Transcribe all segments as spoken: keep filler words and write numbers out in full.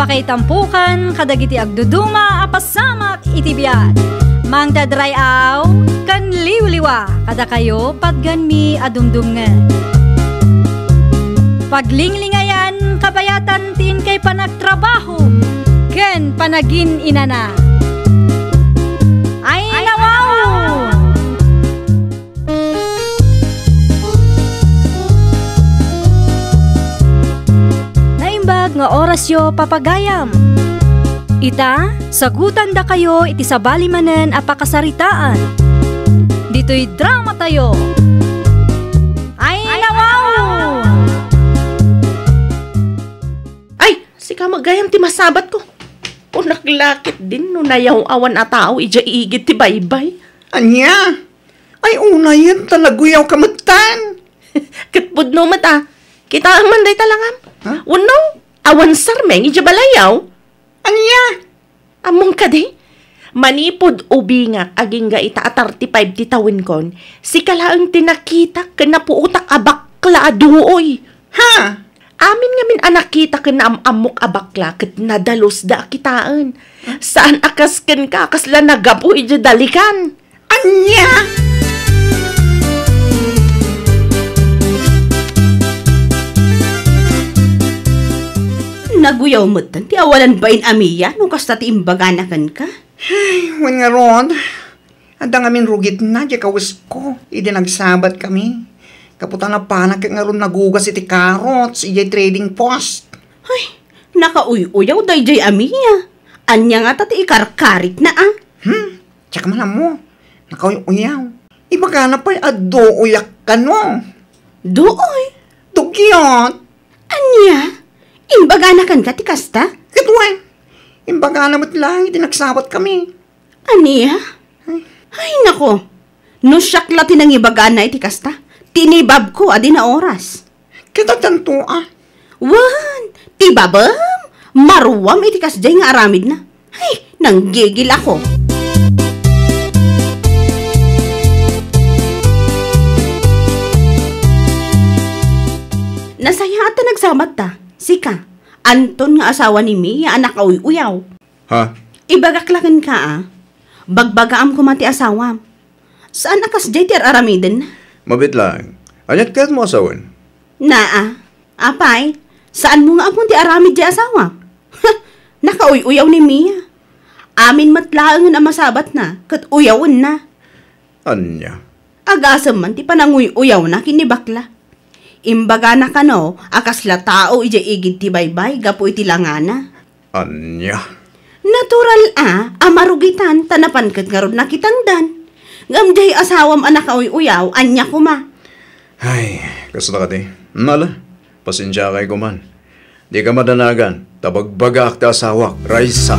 Pakaitampokan kadagiti agduduma a pasamak iti biag. Mangted ray-aw ken liwliwa kadakayo patgenmi a dumdumngeg. Paglinglingayan kabayatan ti inkay panagtrabaho ken panagin-inana. Ay, nawaw! Naimbag nga orasyo, papagayam. Ita, sagutandakayo iti sabali manen a pakasaritaan. Ditoy dramatayo. Ay, nawaw! Ay, sika met gayam ti masabatko. Kunak la ketdin no nayaw-awan a tao idiay igid ti baybay. Ania? Ay, unayen ta naguyawka metten. Ket pudno met a. Kitaem man dayta langam. Ha? Wenno, awan sarmeng idiay balayaw. Ania? Ammom kadi? Manipud ubingak agingga ita a thirty-five ti tawenkon, sika laeng ti nakitak ken napuotak a bakla a duoy. Ha? Amin ngamin a nakita ken naam-ammok a bakla ket nadalus da a kitaen. Saan a kas kenka a kasla naggapu idiay dalikan. Ania? Naguyaw metten ti awanan bain a Mia no kasta ti imbagana kenka. Ay, wen ngarud, adda ngamin rugitna diay kawesko idi nagsabatkami. Gapu ta napanak ket ngarud nagugas iti carrots idiay trading post. Ay, nakauy-uyaw daydiay a Mia. Ania ngata ti ikarkaritna a? Hmm, diak man ammo. Nakauy-uyaw. Ibagana pay a duoyak kano. Duoy? Dugyot. Ania? Imbagana kenka ti kasta? Ket wen, imbagana met laeng iti nagsabatkami. Ania? Ay, nako. No siak la ti nangibagana iti kasta, tinibabko a di naoras. Ket addanto a. Wen, ti babem, maruam iti kasdiay nga aramidna. Ay, nanggigil ako. Nasayaat ta nagsabatta. Sika, Anton nga asawa ni Mia a nakauy-uyaw. Ha? Ibagak la kenka, a. Bagbagaam koma ti asawam. Saan a kasdiay ti ar-aramidenna? Mabiit laeng. Aniat kayatmo a sawen? Naa. Apay, saanmo nga ammon ti aramid ti asawam? Nakauy-uyaw ni Mia. Amin met laengen a masabatna, ket uyawenna. Ania? Agasem man ti pananguy-uyawna ken ni bakla. Imbagana kano a kasla tao idiay igid ti baybay gapu iti langana. Ania? Natural a, a marugitan ta napan ket ngarud nakitangdan. Ngem diay asawam a nakauy-uyaw, ania koma? Ay, kasta kadi. Nala, pasensiakay koman. Dika madanagan, ta bagbagaak ti asawak, Raisa.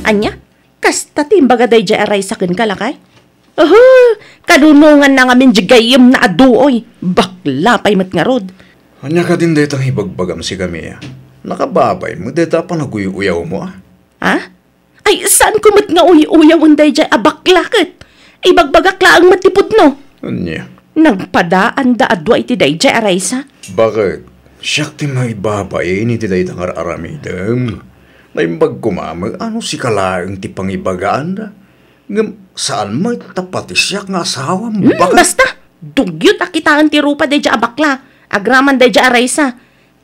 Ania? Kasta ti imbaga daydiay a Raisa kenka, lakay? Aha, kadunonganna ngamin diay gayyemna a duoy. Bakla pay met ngarud. Ania kadin dayta nga ibagbagam, sika Mia? Nakababay met dayta a panaguy-uyawmo, a? Ha? Ay, saanko met nga uy-uyawen daydiay a bakla ket ibagbagak laeng met ti pudno. Ania? Nagpadaanda a dua iti daydiay a Raisa. Baket, siak ti maibabain iti dayta nga ar-aramidem. Naimbag koma met a no sika laeng ti pangibagaanda. Ngem saan met ta pati siak nga asawam. Hmm, baket. Basta! Dugyot a kitaen ti rupa daydiay a bakla. Agraman daydiay a Raisa.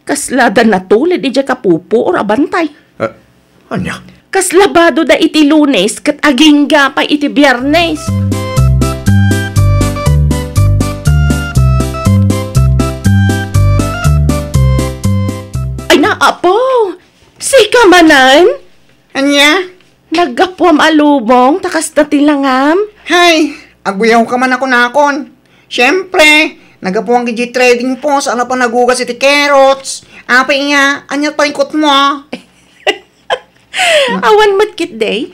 Kasla da natulid idiay kapupuor a bantay. Ah, ania? Kasla bado da iti Lunes ket agingga pay iti Biernes. Ay, naapo! Sika manen? Ania? Naggapuam a lubong ta kasta ti langam? Hay, aguyawka man a kunakon. Siempre, naggapuan idiay trading post a napanagugas iti carrots. Apay iya, ania ti paikotmo? Awan met ketdi.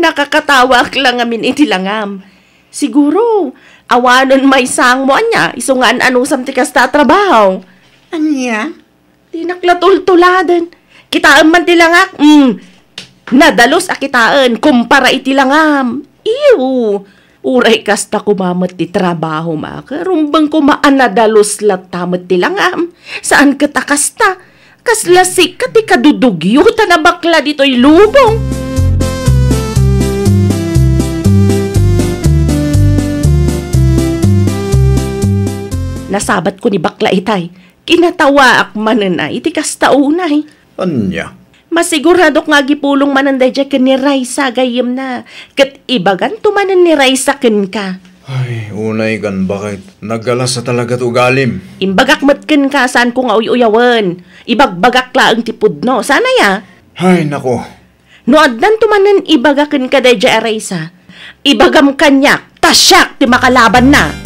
Nakakatawaak la ngamin iti langam. Siguro, awanen maysangmo ania, isu nga an-anusam ti kasta a trabaho. Ania? Dinak la tultuladen. Kitaem man ti langak, mm, nadalus a kitaen kumpara iti langam. Ew, Uray kasta koma met ti trabahom a, karumbeng koma a nadalus latta met ti langam. Saan ket a kasta. Kasla sika ti kadudugyo ta nabakla ditoy lubong. Nasabatko ni bakla itay. Kinatawaak manen a iti kasta unay. Ania? Masiguradok nga agipulong manen daydiay ken ni Raisa gayyemna, ket ibaganto manen ni Raisa kenka. Ay, unay kan bakit? Naggalasa talaga ti ugalim. Imbagak met kenka, saanko nga uy-uyawen. Ibagbagak laeng ti pudno. Saan aya? Ay, nako. No addanto manen ibaga kenka daydiay a Raisa, ibagam kaniak ta siak ti makalabanna.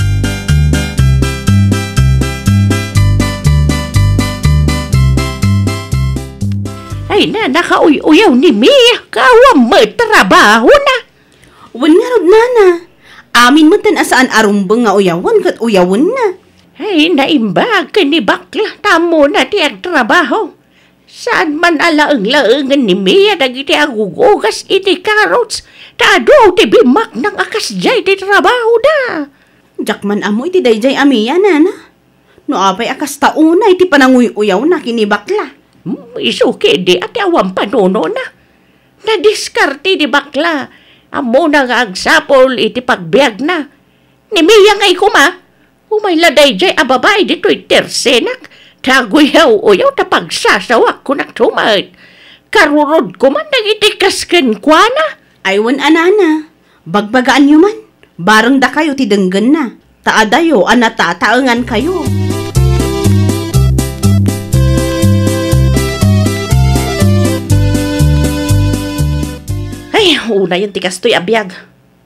Ay, nana, kauy-uyaw ni Mia, kaawan met trabahona. Wen ngarud, nana. Amin metten a saan a rumbeng nga uyawen ket uyawenna. Ay, naimbag ken ni bakla ta ammona ti agtrabaho. Saan man a laeng-laengen ni Mia dagiti agugugas iti carrots, ta adu ti bimmaknang a kasdiay ti trabahoda. Diak man ammo iti daydiay a Mia, nana. No apay a kasta unay ti pananguy-uyawna ken ni bakla? Hmm, isu ketdi a ti awan panunona. Nadiskarte ni bakla. Ammona nga agsapul iti pagbiagna. Ni Mia ngay koma, umay la daydiay a babai ditoy tersenak, ta aguyaw-uyaw ta pagsasawak, kunakto met. Karurod koma dagiti kas kenkuana. Ay wen a nana, bagbagaanyo man, bareng dakayo ti denggenna, ta adayo a natataengankayo. Ay, unayen ti kastoy a biag.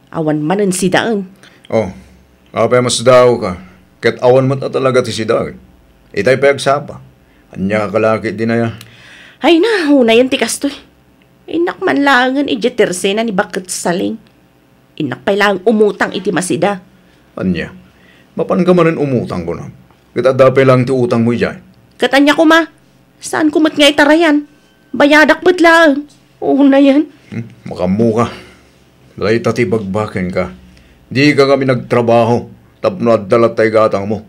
Awan manen sidaen. Oh, apay a masdaawka? Ket awan met a talaga ti sidaen. Itay pay agsapa. Ania ka laki dinaya? Ay na, unayen ti kastoy. Innak man laengen idiay tersena ni Baket Saling. Innak pay laeng umutang iti masida. Ania? Mapanka manen umutang, kunam? Ket adda pay laeng ti utangmo idiay? Ket ania koma? Saanko met nga itarayan? Bayadak met laeng. Unayen. Hmm, makammoka. Dayta ti ibagbakenka. Dika ngamin agtrabaho tapno adda latta igatangmo.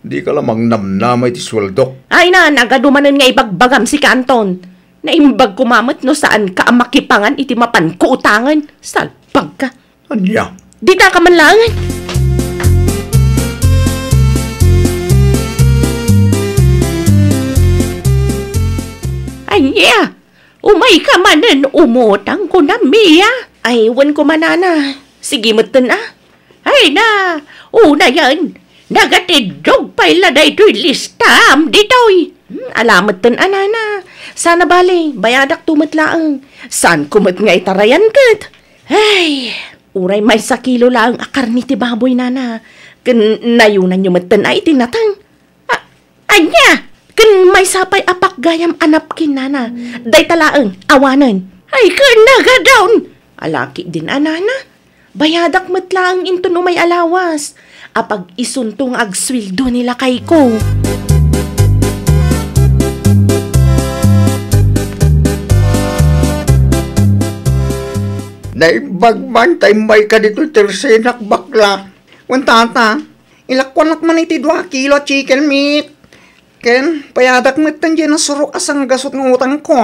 Dika la mangnamnama iti sueldok. Ay na, nagadu manen nga ibagbagam, sika Anton. Naimbag koma met no saanka a makipangan iti mapanko utangen. Salbagka. Ania? Ditaka man laengen. Ania? Umayka manen umutang, kunam, Mia? Ay, wen koma, nana. Sige metten a. Ay na, unayen, nagatiddog pay la daytoy listaam ditoy. Hmm, ala metten a, nana. Sana bale, bayadakto met laeng. Saanko met nga itarayan ket? Ay, uray maysa kilo laeng a karne ti baboy, nana. Ken nayunanyo metten a iti nateng. A-, ania? Ken maysa pay a pakgayam a napkin, nana. Dayta laeng, awanen. Ay, ken nagadawn! Ala ketdin a, nana. Bayadak met laeng inton umay a lawas. Apag-isunto nga agsueldo ni lakayko. Naimbag man ta immayka ditoy tersenak, bakla. Wen, tata, ilakuanak man iti dua kilo a chicken meat. Ken, payadak met diay nasurok a sanggasut nga utangko.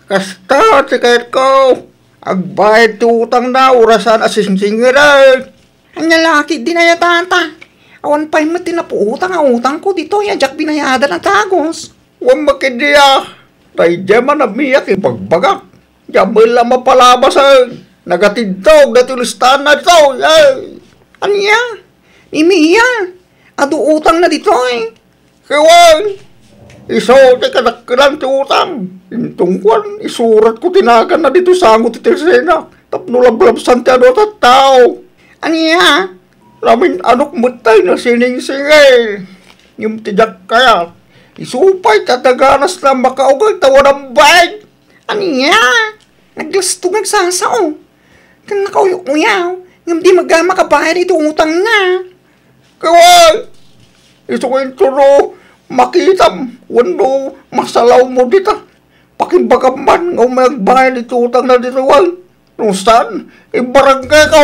Kasta ti kayatko. Agbayad ti utangna, uray saan a singsingirek. Ania la ketdin aya, tata? Awan pay met ti napuotang a utangko ditoy a diak binayadan a dagus. Wen, makidia. Daydiay man a Mia ti ibagbagak. Diak met la mapalabasen. Nagatiddog daytoy listaanna ditoy. Ay! Ania? Ni Mia, adu utangna ditoy. Ket wen, isu ti kadakkelan ti utang. Inton kuan, isuratko ti naganna ditoy sango ti tersenak tapno lablabsan ti adu a tattao. Ania? Namin-anok met tay nasiningsingir. Ngem ti diak kayat, isu pay ti adda ganasna a makaugay ta awan bayad. Ania? Naglasto nga agsasao. Ken nakauy-uyaw, ngem di met makabayad iti utangna. Kaway! Isu nga intono makitam wenno masalawmo dita. Pakimbagam man nga umay agbayad iti utangna ditoy, wen. No saan, ibarangay ko.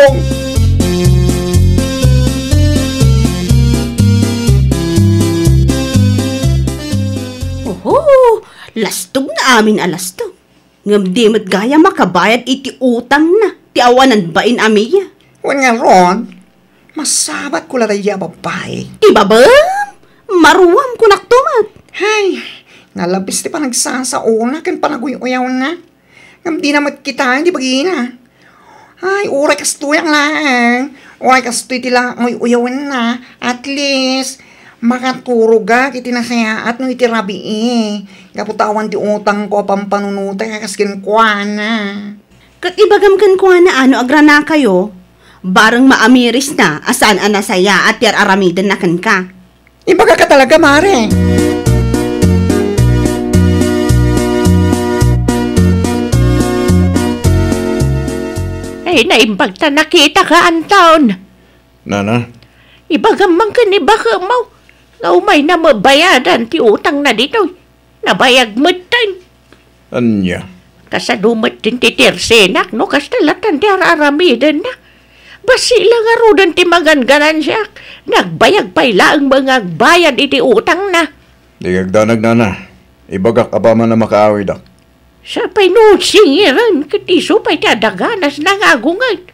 Lastogna amin a lastog. Ngem di met gayam makabayad iti utangna ti awanan bain a Mia. Wen ngarud, masabatko la daydi a babbai. Ibabem! Maruam kunakto met. Hay, nalabis ti panagsasaona ken panaguy-uyawna. Ngem dina met kitaen ti bagina. Ay, uray kastoyak laeng. Uray kastoy ti la-, uy-, uyawenna. At least, makaturogak iti nasayaat no iti rabii. Gapu ta awan ti utangko a pampanunotek a kas kenkuana. Ket ibagam kenkuana a no agranakayo, bareng maamirisna a saan a nasayaat ti ar-aramidenna kenka. Ibagaka talaga, Mare. Ay, naimbag ta nakitaka, Anton. Nana? Ibagam man ken ni bakemo nga umayna mabayadan ti utangna ditoy. Nabayag metten. Ania? Kasano met ti tersenak no kasta latan ti ar-aramidenna? Bassit la ngaruden ti maganganansiak. Nagbayag pay laeng nga agbayad iti utangna. Di agdanag, Nana. Ibagak apaman a makaawidak. Sapay no singiren ket isu pay ti adaganasna nga agunget.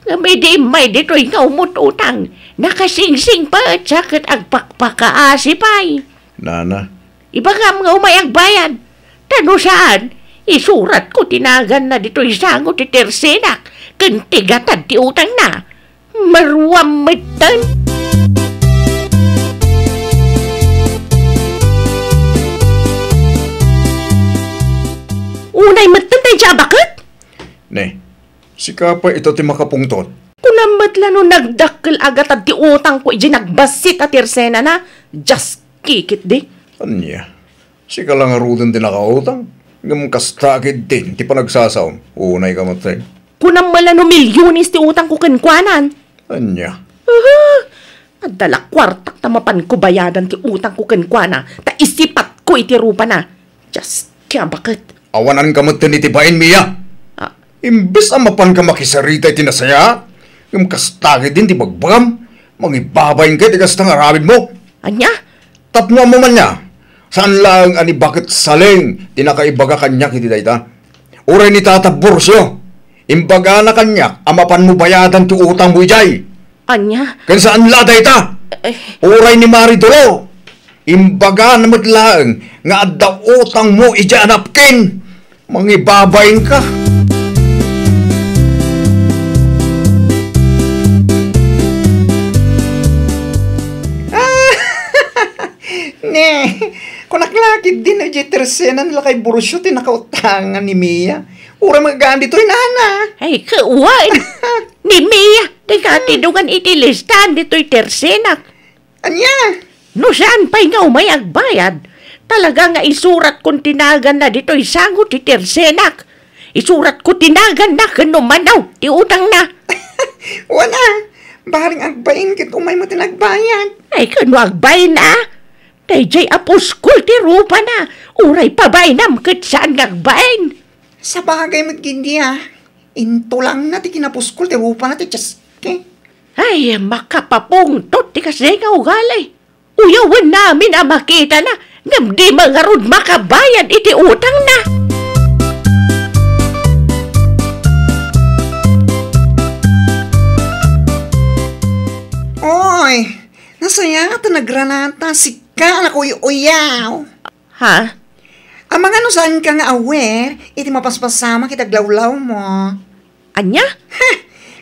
Ngem idi immay ditoy nga umut-utang, nakasingsing pay sa ket agpakpakaasi pay. Nana. Ibagam nga umay agbayad. Ta no saan, isuratko ti naganna ditoy sango ti tersenak ken ti gatad ti utangna. Maruam metten. Unay metten tay a baket? Ne, sika pay ita ti makapungtot. Kunam met la no nagdakkel a gatad ti utangko idiay nagbassit a tersenana. Dios, kikit di. Ania? Sika la ngaruden ti nakautang, ngem kasta ketdin ti panagsasaom. Unayka met, eh. Kunam met la no milyones ti utangko kenkuanan. Ania? Aha! Adda la kuartak ta mapanko bayadan ti utangko kenkuana, ta isipatko iti rupana. Dios, kaya baket. Awananka metten iti bain, Mia. Ah. Imbes a mapanka makisarita iti nasayaat, ngem kasta ketdin ti bagbagam, mangibabainka iti kasta nga aramidmo. Ania? Tapno ammo man nia, saan laeng a ni Baket Saling ti nakaibaga kaniak iti dayta. Uray ni Tata Burcio, imbagana kaniak a mapanmo bayadan ti utangmo idiay. Ania? Ken saan la dayta. Eh. Uray ni Mari Dolo, imbagana met laeng nga adda utangmo idiay a napkin. Mangibabainka. Ne, kunak la ketdin no idiay tersenan lakay Burcio ti nakautangan ni Mia. Uray magaan ditoy, Nana. Ay, kawan. Ni Mia, ti katidongan iti listaan ditoy tersenak. Ania? No saan pay nga umay agbayad, talaga nga isuratko ti naganna ditoy sango ti tersenak. Isuratko ti naganna ken no mano ti utangna. Wen a, bareng agbain ket umay met ti nagbayad. Ay, ken no agbain a? Daydiay a puskol ti rupana, uray pabainam ket saan nga agbain. Sabagay met ketdi a, intulangna ti kinapuskol ti rupana ti Dios. Ay, makapapungtot ti kasdi nga ugali. Uyawenna amin a makitana, ngem di man ngarud makabayad iti utangna. Oy, nasayaat a nagranata, sika a nakuy-uyaw. Ha? Amangan no saanka nga aware iti mapaspasamak iti aglawlawmo. Ania? Ha!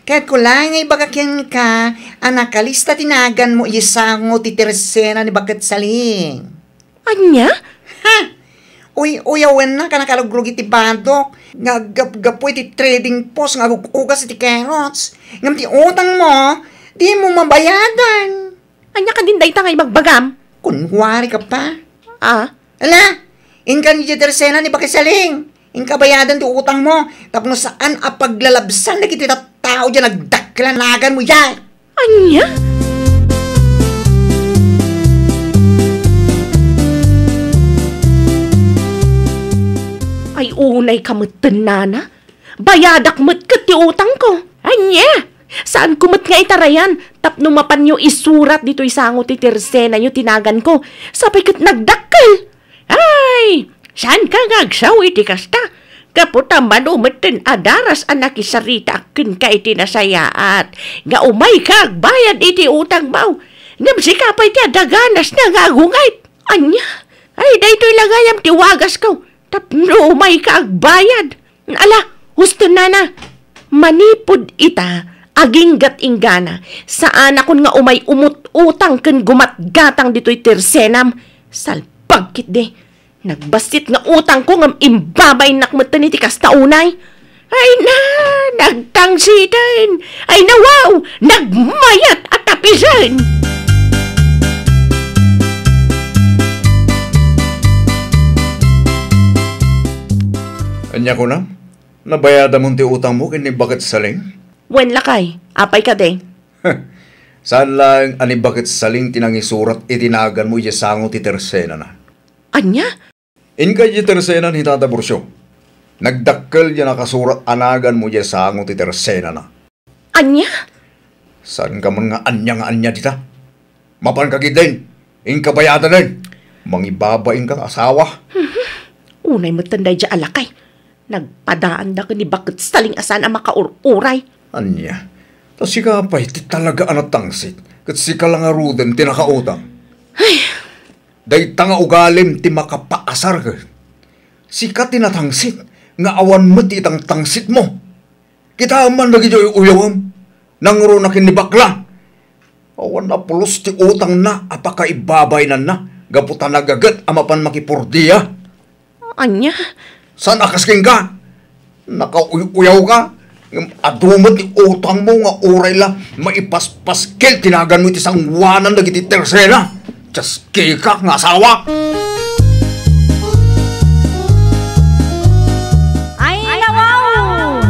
Kayatko laeng nga ibaga kenka a nakalista ti naganmo idiay sango ti tersena ni Baket Saling. Ania? Ha! Uy-uyawennaka a nakarugrugit ti badok nga aggapgapu iti trading post nga agug-ugas iti carrots. Ngem ti utangmo, dimo mabayadan. Ania kadin dayta nga ibagbagam? Kunkuarika pa. Ah? Ala, inkan idiay tersena ni Baket Saling. Inka bayadan ti utangmo tapno saan a paglalabsan dagiti tattao diay nagdakkel a naganmo idiay. Ania? Ay, unayka metten, Nana. Bayadak met ket ti utangko. Ania? Saanko met nga itarayan tapno mapanyo isurat ditoy sango ti tersenayo ti naganko. Sapay ket nagdakkel. Ay, Saanka nga agsaw iti kasta? Gapu ta mano metten a daras a nakisaritaak kenka iti nasayaat nga umayka agbayad iti utangmo. Ngem sika pay ti adda ganasna nga agungayt. Ania? Ay, daytoy la gayam ti wagasko tapno umayka agbayad. Ala, husto, nana. Manipud ita, aginggat-inggana, saanakon nga umay umut-utang ken gumatgatang ditoy tersenam. Salbag ketdi. Nagbassit nga utangko ngem imbabainnak metten iti kasta unay. Ay na, nagtangsiten. Ay na, wow, nagmayat a tapisen. Ania kunam? Nabayadamon ti utangmo ken ni Baket Saling? Wen, lakay. Apay kadi? Saan laeng a ni Baket Saling ti nangisurat iti naganmo idiay sango ti tersenana. Ania? Inka idiay tersenan ni Tata Burcio. Nagdakkel diay nakasurat a naganmo idiay sango ti tersenana. Ania? Saanka man nga ania nga ania dita? Mapanka ketdin, inka bayadanen. Mangibabainka nga asawa. Unay metten daydiay a lakay. Nagpadaanda ken ni Baket Saling a saan a makaur-uray. Ania? Ta sika pay ti talaga a natangsit, ket sika la ngaruden ti nakautang. Ay. Dayta nga ugalim ti makapaasar ket sika ti natangsit nga awan met ti itangtangsitmo. Kitaem man dagiti uy-uyawem, nangruna ken ni bakla. Awan a pulos ti utangna a pakaibabainanna gapu ta nagaget a mapan makipordia. Ania? Saan a kas kenka? Nakauy-uyawka, ngem adu met ti utangmo nga uray la maipaspaskil ti naganmo iti sangoanan dagiti tersena. Dios kika nga asawa! Ay, nawaw!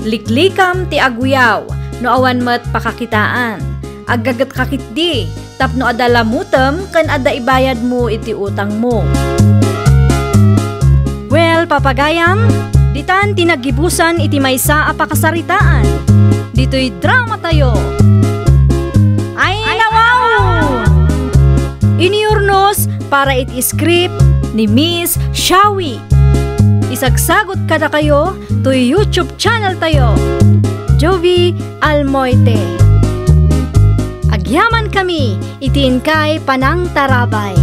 Liklikam ti aguyaw no awan met pakakitaan. Aggagetka ketdi tapno adda lamutem ken adda ibayadmo iti utangmo. Well, papagayam, ditan ti naggibusan iti maysa a pakasaritaan. Ditoy dramatayo. Ay, nawaw! Inurnos para iti script ni Miss Shawi. Isagsagot kadakayo toy YouTube channel tayo, Jovie Almoite. Agyaman kami iti inkay panangtarabay.